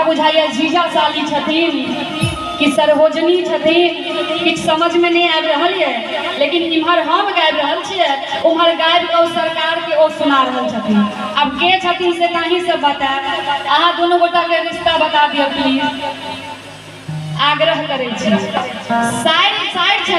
बुझाइए जीजा साली छथिन कि सरहोजनी छथिन, किछु समझमे नहि आबि रहल यऽ। लेकिन इम्हर हम गाबि रहल छियै, उम्हर गाबि कऽ ओ सरकारके ओ सुना रहल छथिन। आब के छथिन से तऽ अहीं सब बतायब। अहाँ दुनू गोटाके रिश्ता बता दिअ प्लीज, आग्रह करै छी। साइड साइड छथिन।